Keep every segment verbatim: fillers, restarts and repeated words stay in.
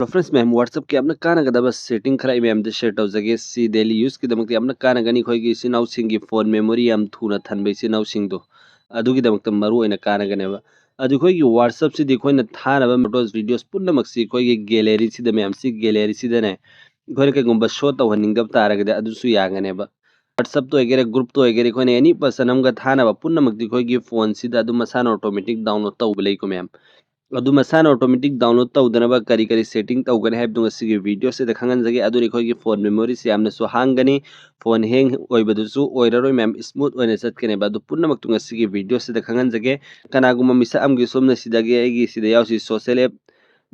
Hello friends, ꯃꯌꯥꯝ WhatsApp-ꯀꯤ ꯌꯥꯝꯅ ꯀꯥꯟꯅꯒꯗꯕ setting ꯈꯔ ꯑꯩ ꯃꯌꯥꯝꯗ share ꯇꯧꯖꯒꯦ꯫ ꯁꯤ daily use-ꯀꯤꯗꯃꯛꯇ ꯌꯥꯝꯅ ꯀꯥꯟꯅꯒꯅꯤ꯫ ꯑꯩꯈꯣꯏꯒꯤ ꯏꯆꯤꯟ ꯏꯅꯥꯎꯁꯤꯡꯒꯤ phone memory ꯌꯥꯝ ꯊꯨꯅ ꯊꯟꯕ ꯏꯆꯤꯟ ꯏꯅꯥꯎꯁꯤꯡꯗꯣ, ꯑꯗꯨꯒꯤꯗꯃꯛꯇ ꯃꯔꯨ ꯑꯣꯏꯅ ꯀꯥꯟꯅꯒꯅꯦꯕ꯫ ꯑꯗꯨ ꯑꯩꯈꯣꯏꯒꯤ WhatsApp-ꯁꯤꯗꯤ ꯑꯩꯈꯣꯏꯅ ꯊꯥꯅꯕ photos, videos ꯄꯨꯝꯅꯃꯛꯁꯤ ꯑꯩꯈꯣꯏꯒꯤ gallery-ꯁꯤꯗ, ꯃꯌꯥꯝꯁꯤ gallery-ꯁꯤꯗꯅꯦ ꯑꯩꯈꯣꯏꯅ ꯀꯩꯒꯨꯝꯕ show ꯇꯧꯍꯟꯅꯤꯡꯗꯕ ꯇꯥꯔꯒꯗꯤ ꯑꯗꯨꯁꯨ ꯌꯥꯒꯅꯦꯕ꯫ WhatsApp-ꯇ ꯑꯣꯏꯒꯦꯔꯥ, group-ꯇ ꯑꯣꯏꯒꯦꯔꯥ, ꯑꯩꯈꯣꯏꯅ any person ꯑꯃꯒ ꯊꯥꯅꯕ ꯄꯨꯝꯅꯃꯛꯇꯤ ꯑꯩꯈꯣꯏꯒꯤ phone-ꯁꯤꯗ ꯑꯗꯨꯝ ꯃꯁꯥꯅ automatic download ꯇꯧꯕ ꯂꯩꯀꯣ ꯃꯌꯥꯝ꯫ ꯑꯗꯨ ꯃꯁꯥꯅ automatic download ꯇꯧꯗꯅꯕ ꯀꯔꯤ ꯀꯔꯤ setting ꯇꯧꯒꯅꯤ ꯍꯥꯏꯕꯗꯨ ꯉꯁꯤꯒꯤ video-ꯁꯤꯗ ꯈꯪꯍꯟꯖꯒꯦ꯫ ꯑꯗꯨꯅ ꯑꯩꯈꯣꯏꯒꯤ phone memory-ꯁꯤ ꯌꯥꯝꯅꯁꯨ ꯍꯥꯡꯒꯅꯤ, phone hang ꯑꯣꯏꯕꯗꯨꯁꯨ ꯑꯣꯏꯔꯔꯣꯏ ꯃꯌꯥꯝ, smooth ꯑꯣꯏꯅ ꯆꯠꯀꯅꯦꯕ꯫ ꯑꯗꯨ ꯄꯨꯝꯅꯃꯛꯇꯨ ꯉꯁꯤꯒꯤ video-ꯁꯤꯗ ꯈꯪꯍꯟꯖꯒꯦ꯫ ꯀꯅꯥꯒꯨꯝꯕ ꯃꯤꯁꯛ ꯑꯃꯒꯤ ꯁꯣꯝꯅ ꯁꯤꯗꯒꯤ ꯑꯩꯒꯤ ꯁꯤꯗ ꯌꯥꯎꯁꯤ, social app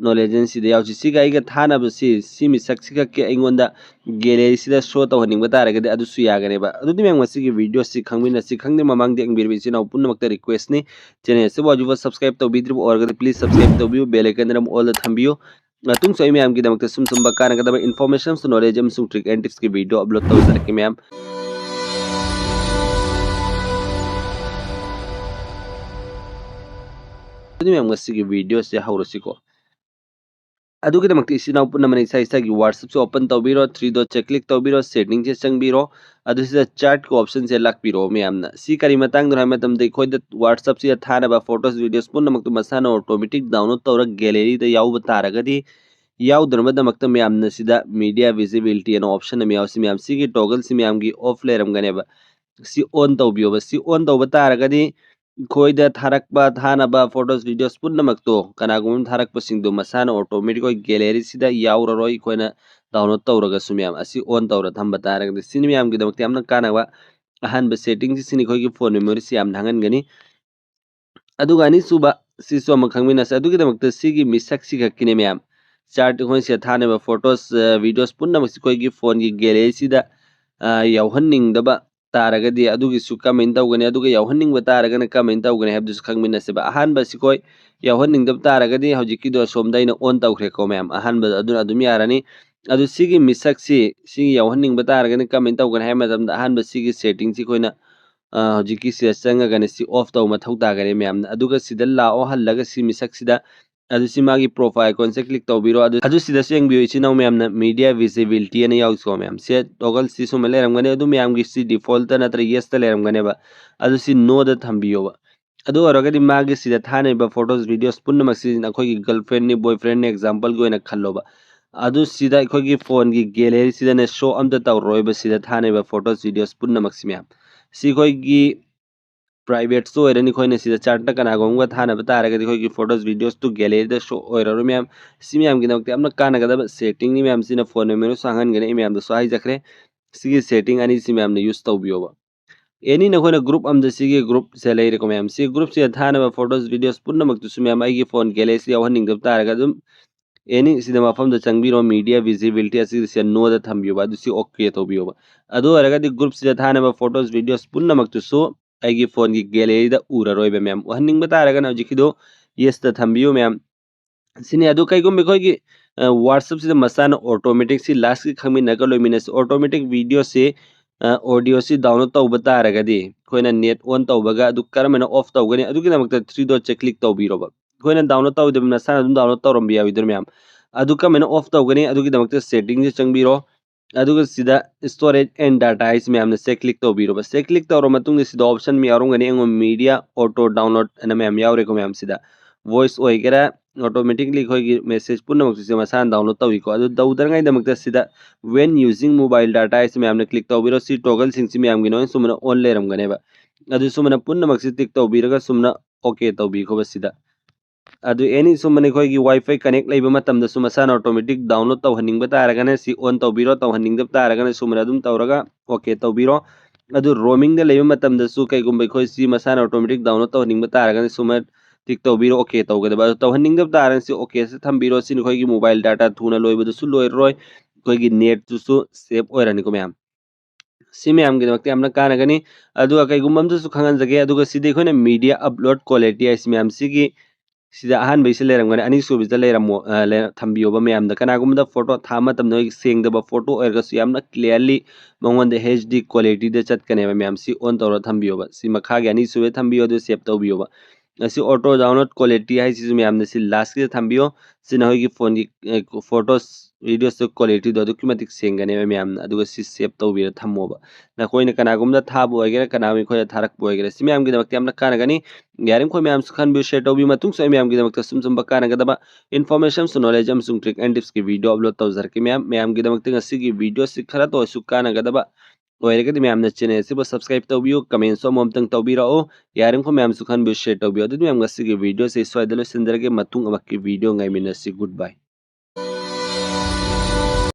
knowledge ꯑꯁꯤꯗ ꯌꯥꯎꯁꯤ, ꯁꯤꯒ ꯑꯩꯒ ꯊꯥꯅꯕꯁꯤ, ꯁꯤ ꯃꯤꯁꯛꯁꯤ ꯈꯛꯀꯤ ꯑꯩꯉꯣꯟꯗ gallery-ꯁꯤꯗ show ꯇꯧꯍꯟꯅꯤꯡꯕ ꯇꯥꯔꯒꯗꯤ ꯑꯗꯨꯁꯨ ꯌꯥꯒꯅꯦꯕ꯫ ꯑꯗꯨꯗꯤ ꯃꯌꯥꯝ ꯉꯁꯤꯒꯤ video-ꯁꯤ ꯈꯪꯃꯤꯟꯅꯁꯤ꯫ ꯈꯪꯗꯦ ꯃꯃꯥꯡꯗ ꯌꯦꯡꯕꯤꯔꯤꯕ ꯏꯆꯤꯟ ꯏꯅꯥꯎ ꯄꯨꯝꯅꯃꯛꯇ request-ꯅꯤ, channel ꯑꯁꯤꯕꯨ ꯍꯧꯖꯤꯛꯐꯥꯎ subscribe ꯇꯧꯕꯤꯗ꯭ꯔꯤꯕ ꯑꯣꯏꯔꯒꯗꯤ please subscribe ꯇꯧꯕꯤꯌꯨ, bell icon-ꯗ ꯑꯃꯨꯛ all-ꯗ ꯊꯝꯕꯤꯌꯨ꯫ ꯃꯇꯨꯡꯁꯨ ꯑꯩ ꯃꯌꯥꯝꯒꯤꯗꯃꯛꯇ ꯁꯨꯝ ꯁꯨꯝꯕ ꯀꯥꯟꯅꯒꯗꯕ information, knowledge ꯑꯃꯁꯨꯡ trick and tips-ꯀꯤ video upload ꯇꯧꯖꯔꯛꯀꯦ ꯃꯌꯥꯝ꯫ ꯑꯗꯨꯗꯤ ꯃꯌꯥꯝ ꯉꯁꯤꯒꯤ video-ꯁꯦ ꯍꯧꯔꯁꯤꯀꯣ꯫ ꯑꯗꯨꯒꯤꯗꯃꯛꯇ ꯏꯆꯤꯟ ꯏꯅꯥꯎ ꯄꯨꯝꯅꯃꯛꯅ ꯏꯁꯥ ꯏꯁꯥꯒꯤ WhatsApp-ꯁꯦ open ꯇꯧꯕꯤꯔꯣ, three dot-ꯁꯦ click ꯇꯧꯕꯤꯔꯣ, setting-ꯁꯦ ꯆꯪꯕꯤꯔꯣ꯫ ꯑꯗꯨ ꯁꯤꯗ chat-ꯀꯤ option-ꯁꯦ ꯂꯥꯛꯄꯤꯔꯣ ꯃꯌꯥꯝꯅ꯫ ꯁꯤ ꯀꯔꯤ ꯃꯇꯥꯡꯗꯅꯣ ꯍꯥꯏꯕ ꯃꯇꯝꯗ ꯑꯩꯈꯣꯏꯗ WhatsApp-ꯁꯤꯗ ꯊꯥꯅꯕ photos, videos ꯄꯨꯝꯅꯃꯛꯇꯨ ꯃꯁꯥꯅ automatic download ꯇꯧꯔꯒ gallery-ꯗ ꯌꯥꯎꯕ ꯇꯥꯔꯒꯗꯤ, ꯌꯥꯎꯗꯅꯕꯗꯃꯛꯇ ꯃꯌꯥꯝꯅ ꯁꯤꯗ media visibility ꯑꯅ option ꯑꯃ ꯌꯥꯎꯁꯤ ꯃꯌꯥꯝ, ꯁꯤꯒꯤ toggle-ꯁꯤ ꯃꯌꯥꯝꯒꯤ off ꯂꯩꯔꯝꯒꯅꯦꯕ꯫ ꯁꯤ on ꯇꯧꯕꯤꯌꯣꯕ꯫ ꯁꯤ on ꯇꯧꯕ ꯇꯥꯔꯒꯗꯤ ꯑꯩꯈꯣꯏꯗ ꯊꯥꯔꯛꯄ, ꯊꯥꯅꯕ photos, videos ꯄꯨꯝꯅꯃꯛꯇꯣ ꯀꯅꯥꯒꯨꯝꯕ ꯑꯃ ꯊꯥꯔꯛꯄꯁꯤꯡꯗꯣ ꯃꯁꯥꯅ automatic ꯑꯣꯏ gallery-ꯁꯤꯗ ꯌꯥꯎꯔꯔꯣꯏ꯫ ꯑꯩꯈꯣꯏꯅ download ꯇꯧꯔꯒꯁꯨ ꯃꯌꯥꯝ ꯑꯁꯤ on ꯇꯧꯔ ꯊꯝꯕ ꯇꯥꯔꯒꯗꯤ ꯁꯤꯅꯤ ꯃꯌꯥꯝꯒꯤꯗꯃꯛꯇ ꯌꯥꯝꯅ ꯀꯥꯟꯅꯕ꯫ ꯑꯍꯥꯟꯕ setting-ꯁꯤ ꯁꯤꯅꯤ ꯑꯩꯈꯣꯏꯒꯤ phone memory-ꯁꯤ ꯌꯥꯝꯅ ꯍꯥꯡꯍꯟꯒꯅꯤ꯫ ꯑꯗꯨꯒ ꯑꯅꯤꯁꯨꯕ ꯁꯤꯁꯨ ꯑꯃ ꯈꯪꯃꯤꯟꯅꯁꯦ꯫ ꯑꯗꯨꯒꯤꯗꯃꯛꯇ ꯁꯤꯒꯤ ꯃꯤꯁꯛꯁꯤ ꯈꯛꯀꯤꯅꯦ ꯃꯌꯥꯝ꯫ Chat ꯑꯩꯈꯣꯏꯅ ꯁꯤꯗ ꯊꯥꯅꯕ photos, videos ꯄꯨꯝꯅꯃꯛꯁꯤ ꯑꯩꯈꯣꯏꯒꯤ phone-ꯒꯤ gallery-ꯁꯤꯗ, ꯑ, ꯌꯥꯎꯍꯟꯅꯤꯡꯗꯕ ꯇꯥꯔꯒꯗꯤ ꯑꯗꯨꯒꯤꯁꯨ ꯀꯃꯥꯏꯅ ꯇꯧꯒꯅꯤ, ꯑꯗꯨꯒ ꯌꯥꯎꯍꯟꯅꯤꯡꯕ ꯇꯥꯔꯒꯅ ꯀꯃꯥꯏꯅ ꯇꯧꯒꯅꯤ ꯍꯥꯏꯕꯗꯨꯁꯨ ꯈꯪꯃꯤꯟꯅꯁꯦꯕ꯫ ꯑꯍꯥꯟꯕꯁꯤ ꯑꯩꯈꯣꯏ ꯌꯥꯎꯍꯟꯅꯤꯡꯗꯕ ꯇꯥꯔꯒꯗꯤ ꯍꯧꯖꯤꯛꯀꯤꯗꯣ ꯑꯁꯣꯝꯗ ꯑꯩꯅ on ꯇꯧꯈ꯭ꯔꯦꯀꯣ ꯃꯌꯥꯝ, ꯑꯍꯥꯟꯕꯗ ꯑꯗꯨꯅ ꯑꯗꯨꯝ ꯌꯥꯔꯅꯤ꯫ ꯑꯗꯨ ꯁꯤꯒꯤ ꯃꯤꯁꯛꯁꯤ ꯁꯤ ꯌꯥꯎꯍꯟꯅꯤꯡꯕ ꯇꯥꯔꯒꯗꯤ ꯀꯃꯥꯏꯅ ꯇꯧꯒꯅꯤ ꯍꯥꯏꯕ ꯃꯇꯝꯗ ꯑꯍꯥꯟꯕ ꯁꯤꯒꯤ setting-ꯁꯤ ꯑꯩꯈꯣꯏꯅ, ꯑ, ꯍꯧꯖꯤꯛꯀꯤ ꯁꯤꯗ ꯆꯪꯉꯒꯅꯤ ꯁꯤ off ꯇꯧꯕ ꯃꯊꯧ ꯇꯥꯒꯅꯤ ꯃꯌꯥꯝꯅ꯫ ꯑꯗꯨꯒ ꯁꯤꯗ ꯂꯥꯛꯑꯣ, ꯍꯜꯂꯒ ꯁꯤ ꯃꯤꯁꯛꯁꯤꯗ ꯑꯗꯨ ꯁꯤ ꯃꯥꯒꯤ profile icon ꯁꯦ click ꯇꯧꯕꯤꯔꯣ꯫ ꯑꯗꯨ, ꯑꯗꯨ ꯁꯤꯗꯁꯨ ꯌꯦꯡꯕꯤꯌꯨ, ꯏꯆꯤꯟ ꯏꯅꯥꯎ ꯃꯌꯥꯝꯅ media visibility ꯑꯅ ꯌꯥꯎꯏꯀꯣ ꯃꯌꯥꯝ꯫ ꯁꯦ toggle ꯁꯤ ꯁꯨꯝꯕ ꯂꯩꯔꯝꯒꯅꯤ, ꯑꯗꯨ ꯃꯌꯥꯝꯒꯤ ꯁꯤ default ꯅꯠꯇ꯭ꯔꯒ yes ꯇ ꯂꯩꯔꯝꯒꯅꯦꯕ꯫ ꯑꯗꯨ ꯁꯤ no ꯗ ꯊꯝꯕꯤꯌꯣꯕ꯫ ꯑꯗꯨ ꯑꯣꯏꯔꯒꯗꯤ ꯃꯥꯒꯤ ꯁꯤꯗ ꯊꯥꯅꯔꯤꯕ photos, videos ꯄꯨꯝꯅꯃꯛꯁꯤ ꯑꯩꯈꯣꯏꯒꯤ girlfriend ꯅꯤ, boyfriend ꯅꯤ example ꯒꯤ ꯑꯣꯏꯅ ꯈꯜꯂꯣꯕ꯫ ꯑꯗꯨ ꯁꯤꯗ ꯑꯩꯈꯣꯏꯒꯤ phone ꯒꯤ gallery ꯁꯤꯗꯅꯦ show ꯑꯝꯇ ꯇꯧꯔꯔꯣꯏꯕ, ꯁꯤꯗ ꯊꯥꯅꯔꯤꯕ photos, videos ꯄꯨꯝꯅꯃꯛꯁꯤ ꯃꯌꯥꯝ꯫ ꯁꯤ ꯑꯩꯈꯣꯏꯒꯤ private ꯁꯨ ꯑꯣꯏꯔꯅꯤ꯫ ꯑꯩꯈꯣꯏꯅ ꯁꯤꯗ chat ꯇ ꯀꯅꯥꯒꯨꯝꯕ ꯑꯃꯒ ꯊꯥꯅꯕ ꯇꯥꯔꯒꯗꯤ ꯑꯩꯈꯣꯏꯒꯤ photos, videos ꯇꯨ gallery ꯗ show ꯑꯣꯏꯔꯔꯣꯏ ꯃꯌꯥꯝ꯫ ꯁꯤ ꯃꯌꯥꯝꯒꯤꯗꯃꯛꯇ ꯌꯥꯝꯅ ꯀꯥꯟꯅꯒꯗꯕ setting ꯅꯤ ꯃꯌꯥꯝ꯫ ꯁꯤꯅ phone memory ꯁꯨ ꯍꯥꯡꯍꯟꯒꯅꯤ, ꯑꯩ ꯃꯌꯥꯝꯗꯁꯨ ꯍꯥꯏꯖꯈ꯭ꯔꯦ꯫ ꯁꯤꯒꯤ setting ꯑꯅꯤꯁꯤ ꯃꯌꯥꯝꯅ use ꯇꯧꯕꯤꯌꯣꯕ꯫ Any ꯅꯈꯣꯏꯅ group ꯑꯃꯗ ꯁꯤꯒꯤ group ꯁꯦ ꯂꯩꯔꯦꯀꯣ ꯃꯌꯥꯝ꯫ ꯁꯤ group ꯁꯤꯗ ꯊꯥꯅꯕ photos, videos ꯄꯨꯝꯅꯃꯛꯇꯨꯁꯨ ꯃꯌꯥꯝ ꯑꯩꯒꯤ phone gallery ꯁꯤꯗ ꯌꯥꯎꯍꯟꯅꯤꯡꯗꯕ ꯇꯥꯔꯒ ꯑꯗꯨꯝ any ꯁꯤꯗ ꯃꯐꯝꯗ ꯆꯪꯕꯤꯔꯣ, media visibility ꯑꯁꯤꯗ ꯁꯤꯗ no ꯗ ꯊꯝꯕꯤꯌꯣꯕ, ꯑꯗꯨ ꯁꯤ okay ꯇꯧꯕꯤꯌꯣꯕ꯫ ꯑꯗꯨ ꯑꯣꯏꯔꯒꯗꯤ group ꯁꯤꯗ ꯊꯥꯅꯕ photos, videos ꯄꯨꯝꯅꯃꯛꯇꯨꯁꯨ ꯑꯩꯒꯤ phone ꯒꯤ gallery ꯗ ꯎꯔꯔꯣꯏꯕ ꯃꯌꯥꯝ꯫ ꯎꯍꯟꯅꯤꯡꯕ ꯇꯥꯔꯒꯅ ꯍꯧꯖꯤꯛꯀꯤꯗꯣ yes ꯇ ꯊꯝꯕꯤꯌꯨ ꯃꯌꯥꯝ꯫ ꯁꯤꯅꯤ꯫ ꯑꯗꯨ ꯀꯩꯒꯨꯝꯕ ꯑꯩꯈꯣꯏꯒꯤ, ꯑ, WhatsApp ꯁꯤꯗ ꯃꯁꯥꯅ automatic ꯁꯤ last ꯀꯤ ꯈꯪꯃꯤꯟꯅꯔꯒ ꯂꯣꯏꯃꯤꯟꯅꯁꯤ꯫ Automatic video ꯁꯤ, ꯑ, audio ꯁꯤ download ꯇꯧꯕ ꯇꯥꯔꯒꯗꯤ ꯑꯩꯈꯣꯏꯅ net on ꯇꯧꯕꯒ ꯑꯗꯨ ꯀꯔꯝꯍꯥꯏꯅ off ꯇꯧꯒꯅꯤ? ꯑꯗꯨꯒꯤꯗꯃꯛꯇ three dot ꯁꯦ click ꯇꯧꯕꯤꯔꯣꯕ꯫ ꯑꯩꯈꯣꯏꯅ download ꯇꯧꯗꯕ ꯃꯁꯥꯅ ꯑꯗꯨꯝ download ꯇꯧꯔꯝꯕ ꯌꯥꯎꯏꯗꯅ ꯃꯌꯥꯝ꯫ ꯑꯗꯨ ꯀꯔꯝꯍꯥꯏꯅ off ꯇꯧꯒꯅꯤ? ꯑꯗꯨꯒꯤꯗꯃꯛꯇ setting ꯁꯦ ꯆꯪꯕꯤꯔꯣ꯫ ꯑꯗꯨꯒ ꯁꯤꯗ storage and data ꯍꯥꯏꯁꯤ ꯃꯌꯥꯝꯅ ꯁꯦ click ꯇꯧꯕꯤꯔꯣꯕ꯫ ꯁꯦ click ꯇꯧꯔ ꯃꯇꯨꯡꯗ ꯁꯤꯗ option ꯃꯌꯥꯝ ꯌꯥꯎꯔꯝꯒꯅꯤ꯫ ꯑꯩꯉꯣꯟꯗ media auto download ꯑꯅ ꯃꯌꯥꯝ ꯌꯥꯎꯔꯦꯀꯣ ꯃꯌꯥꯝ꯫ ꯁꯤꯗ voice ꯑꯣꯏꯒꯦꯔꯥ, automatically ꯑꯩꯈꯣꯏꯒꯤ message ꯄꯨꯝꯅꯃꯛꯁꯦ ꯃꯁꯥꯅ download ꯇꯧꯏꯀꯣ꯫ ꯑꯗꯨ ꯇꯧꯗꯅꯉꯥꯏꯗꯃꯛꯇ ꯁꯤꯗ when using mobile data ꯍꯥꯏꯁꯤ ꯃꯌꯥꯝꯅ click ꯇꯧꯕꯤꯔꯣ꯫ ꯁꯤ toggle ꯁꯤꯡꯁꯤ ꯃꯌꯥꯝꯒꯤ ꯂꯣꯏꯅ ꯁꯨꯝꯕꯅ on ꯂꯩꯔꯝꯒꯅꯦꯕ꯫ ꯑꯗꯨ ꯁꯨꯝꯕꯅ ꯄꯨꯝꯅꯃꯛꯁꯤ tick ꯇꯧꯕꯤꯔꯒ ꯁꯨꯝꯅ okay ꯇꯧꯕꯤꯈꯣꯕ ꯁꯤꯗ꯫ ꯑꯗꯨ any ꯁꯨꯝꯕꯅ ꯑꯩꯈꯣꯏꯒꯤ WiFi connect ꯂꯩꯕ ꯃꯇꯝꯗꯁꯨ ꯃꯁꯥꯅ automatic download ꯇꯧꯍꯟꯅꯤꯡꯕ ꯇꯥꯔꯒꯅ ꯁꯤ on ꯇꯧꯕꯤꯔꯣ, ꯇꯧꯍꯟꯅꯤꯡꯗꯕ ꯇꯥꯔꯒꯅ ꯁꯨꯝꯕꯅ ꯑꯗꯨꯝ ꯇꯧꯔꯒ okay ꯇꯧꯕꯤꯔꯣ꯫ ꯑꯗꯨ roaming ꯗ ꯂꯩꯕ ꯃꯇꯝꯗꯁꯨ ꯀꯩꯒꯨꯝꯕ ꯑꯩꯈꯣꯏ ꯁꯤ ꯃꯁꯥꯅ automatic download ꯇꯧꯍꯟꯅꯤꯡꯕ ꯇꯥꯔꯒꯅ ꯁꯨꯝꯕ tick ꯇꯧꯕꯤꯔꯣ, okay ꯇꯧꯒꯗꯕ꯫ ꯑꯗꯨ ꯇꯧꯍꯟꯅꯤꯡꯗꯕ ꯇꯥꯔꯒꯅ ꯁꯤ okay ꯁꯤ ꯊꯝꯕꯤꯔꯣ꯫ ꯁꯤꯅ ꯑꯩꯈꯣꯏꯒꯤ mobile data ꯊꯨꯅ ꯂꯣꯏꯕꯗꯁꯨ ꯂꯣꯏꯔꯔꯣꯏ, ꯑꯩꯈꯣꯏꯒꯤ net ꯇꯨꯁꯨ save ꯑꯣꯏꯔꯅꯤꯀꯣ ꯃꯌꯥꯝ꯫ ꯁꯤ ꯃꯌꯥꯝꯒꯤꯗꯃꯛꯇ ꯌꯥꯝꯅ ꯀꯥꯟꯅꯒꯅꯤ꯫ ꯑꯗꯨꯒ ꯀꯩꯒꯨꯝꯕ ꯑꯃꯁꯨ ꯈꯪꯍꯟꯖꯒꯦ, ꯑꯗꯨꯒ ꯁꯤꯗꯤ ꯑꯩꯈꯣꯏꯅ media upload quality ꯍꯥꯏꯁꯤ ꯃꯌꯥꯝ ꯁꯤꯒꯤ ꯁꯤꯗ ꯑꯍꯥꯟꯕꯩꯁꯤ ꯂꯩꯔꯝꯒꯅꯤ, ꯑꯅꯤꯁꯨꯕꯁꯤꯗ ꯂꯩꯔꯝꯃꯣ-, ꯑ, ꯂꯩꯔ-, ꯊꯝꯕꯤꯌꯣꯕ ꯃꯌꯥꯝꯗ꯫ ꯀꯅꯥꯒꯨꯝꯕꯗ photo ꯊꯥꯕ ꯃꯇꯝꯗ ꯑꯩꯈꯣꯏꯒꯤ ꯁꯦꯡꯗꯕ photo ꯑꯣꯏꯔꯒꯁꯨ ꯌꯥꯝꯅ clearly ꯃꯉꯣꯟꯗ H D quality ꯗ ꯆꯠꯀꯅꯦꯕ ꯃꯌꯥꯝ꯫ ꯁꯤ on ꯇꯧꯔ ꯊꯝꯕꯤꯌꯣꯕ꯫ ꯁꯤ ꯃꯈꯥꯒꯤ ꯑꯅꯤꯁꯨꯕ ꯊꯝꯕꯤꯌꯣ, ꯑꯗꯨ save ꯇꯧꯕꯤꯌꯣꯕ꯫ ꯑꯁꯤ auto download quality ꯍꯥꯏꯁꯤꯁꯨ ꯃꯌꯥꯝꯅ ꯁꯤ ꯂꯥꯁꯀꯤꯗ ꯊꯝꯕꯤꯌꯣ꯫ ꯁꯤꯅ ꯑꯩꯈꯣꯏꯒꯤ ꯐꯣꯟꯒꯤ ꯐꯣꯇꯣꯁ ꯚꯤꯗꯤꯑꯣꯁꯇ ꯀ꯭ꯋꯥꯂꯤꯇꯤꯗꯣ ꯑꯗꯨꯛꯀꯤ ꯃꯇꯤꯛ ꯁꯦꯡꯒꯅꯦꯕ ꯃꯌꯥꯝꯅ꯫ ꯑꯗꯨꯒ ꯁꯤ ꯁꯦꯞ ꯇꯧꯕꯤꯔ ꯊꯝꯃꯣꯕ꯫ ꯅꯈꯣꯏꯅ ꯀꯅꯥꯒꯨꯝꯕꯗ ꯊꯥꯕ ꯑꯣꯏꯒꯦꯔꯥ, ꯀꯅꯥꯒꯨꯝꯕ ꯑꯩꯈꯣꯏꯗ ꯊꯥꯔꯛꯄ ꯑꯣꯏꯒꯦꯔꯥ, ꯁꯤ ꯃꯌꯥꯝꯒꯤꯗꯃꯛꯇ ꯌꯥꯝꯅ ꯀꯥꯟꯅꯒꯅꯤ꯫ ꯌꯥꯔꯤꯃꯈꯣꯏ ꯃꯌꯥꯝꯁꯨ ꯈꯟꯕꯤꯌꯨ, ꯁꯤꯌꯔ ꯇꯧꯕꯤꯌꯨ꯫ ꯃꯇꯨꯡꯁꯨ ꯑꯩ ꯃꯌꯥꯝꯒꯤꯗꯃꯛꯇ ꯁꯨꯝ ꯁꯨꯝꯕ ꯀꯥꯟꯅꯒꯗꯕ ꯏꯟꯐꯣꯔꯃꯦꯁꯟ, ꯅꯣꯂꯦꯖ ꯑꯃꯁꯨꯡ ꯇ꯭ꯔꯤꯛ ꯑꯦꯟ ꯇꯤꯞꯁꯀꯤ ꯚꯤꯗꯤꯑꯣ ꯑꯞꯂꯣꯗ ꯇꯧꯖꯔꯛꯀꯦ ꯃꯌꯥꯝ꯫ ꯃꯌꯥꯝꯒꯤꯗꯃꯛꯇ ꯉꯁꯤꯒꯤ ꯚꯤꯗꯤꯑꯣꯁꯤ ꯈꯔꯇ ꯑꯣꯏꯔꯁꯨ ꯀꯥꯟꯅꯒꯗꯕ ꯑꯣꯏꯔꯒꯗꯤ ꯃꯌꯥꯝꯅ ꯆꯦꯅꯦꯜ ꯑꯁꯤꯕꯨ ꯁꯕꯁꯀ꯭ꯔꯥꯏꯕ ꯇꯧꯕꯤꯌꯨ, ꯀꯃꯦꯟꯁꯨ ꯑꯃꯃꯝꯇꯪ ꯇꯧꯕꯤꯔꯛꯑꯣ꯫ ꯌꯥꯔꯤꯃꯈꯣꯏ ꯃꯌꯥꯝꯁꯨ ꯈꯟꯕꯤꯌꯨ, ꯁꯤꯌꯔ ꯇꯧꯕꯤꯌꯨ꯫ ꯑꯗꯨꯗꯤ ꯃꯌꯥꯝ ꯉꯁꯤꯒꯤ ꯚꯤꯗꯤꯑꯣꯁꯤ ꯁ꯭ꯋꯥꯏꯗ ꯂꯣꯏꯁꯤꯟꯖꯔꯒꯦ꯫ ꯃꯇꯨꯡ ꯑꯃꯛꯀꯤ ꯚꯤꯗꯤꯑꯣ ꯉꯥꯏꯃꯤꯟꯅꯁꯤ꯫ ꯒꯨꯗ ꯕꯥꯏ꯫